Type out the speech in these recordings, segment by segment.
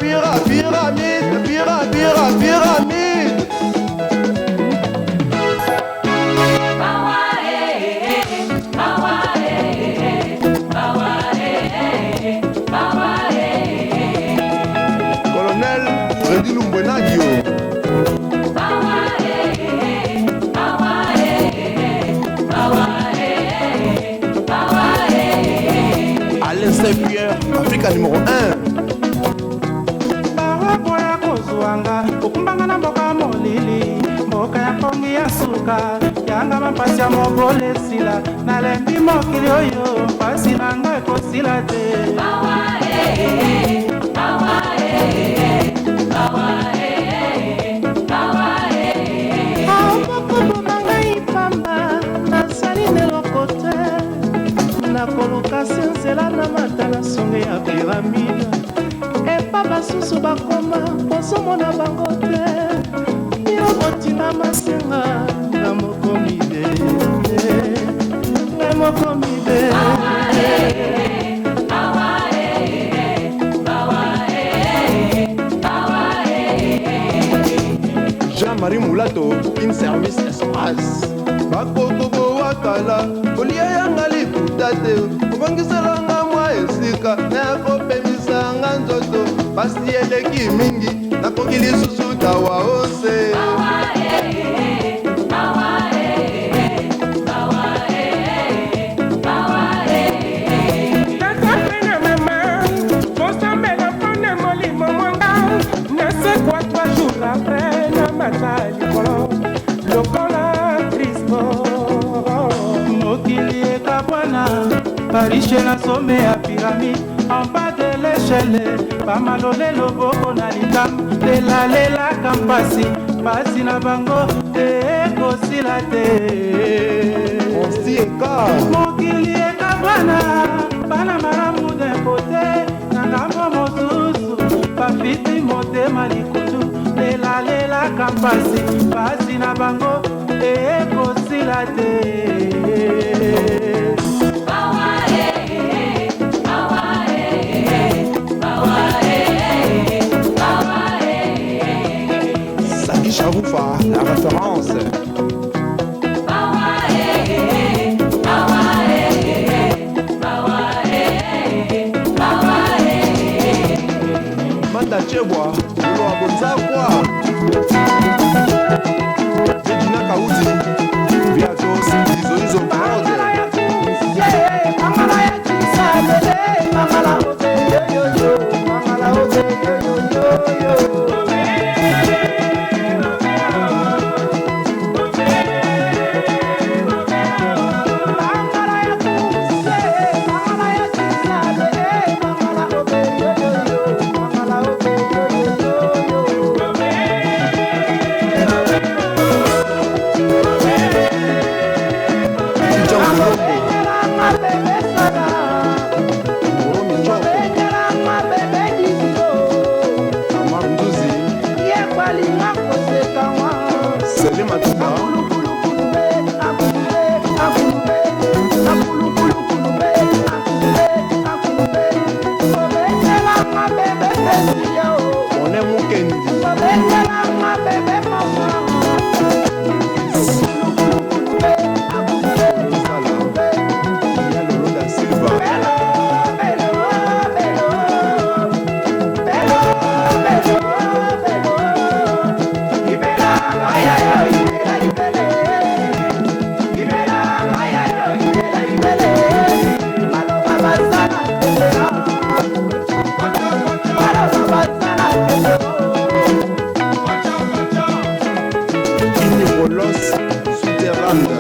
pira, pyramide, pira, pira, pyramide. Colonel Freddy Lumbwenadio. Alain Saint-Pierre, Africa numéro 1. Bawa boya kozwanga kokumbanga na mboka molili mboka ya mpongi ya suka yanga mampasi ya mobole esila nalembi mokili oyo mpasi na nga ekosila te. Okokoboma ngai pamba, nazali na eloko te. Nakoluka se nzela na mata na songe ya piramide, epa basusu bakoma kozomona bango te. Yo botinga masenga nga moko mibe, ngai moko mibe. Jean-Marie Moulato, in service espace. Bakoko bowakala kolia yanga liputa te, obongiselanga mwa esika nakopemisanga nzoto, pasi eleki mingi, nakoki lisusu tawa ose. Tata mpe na mama bosambela mpona molimo mwanga nasekwa 3 jours après na mata likolo lokola Kristo. Mokili ekabwana, bariche na sommet ya pyramide, en bas de l'échelle bamalole loboko na litama, lelalelaka mpasi, mpasi na bango ekosila te. Consti Eka. Mokili ekabwana, bana malamu d'un côté, na ngambo mosusu bafiti motema likutu, lelalelaka mpasi, mpasi na bango ekosila te. Saki Charoufa, la référence. Manda Chebwa, Lolo Abonzakwa. Regina Kauti, Viatos, Izo Izo Prod. John Colombo, Moromi Choko, Amar Nduzi, Selim Atuba, One Mukendi, Sala, Nia Lolo da Silva, Ini Rolos Souterrande.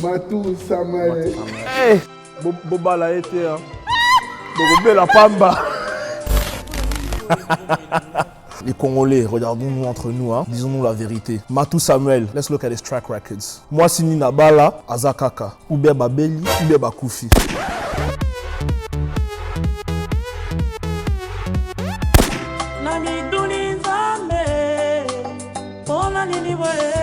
Matou Samale. Eh, bobala ye te, hein. Bokobela pamba. Les Congolais, regardons-nous entre nous, hein. Disons-nous la vérité. Matou Samuel, let's look at his track records. Mwasi nini nabala, aza kaka. Ou bien babeli, ou bien bakufi. Na mituni Nzambe, mpona nini boye?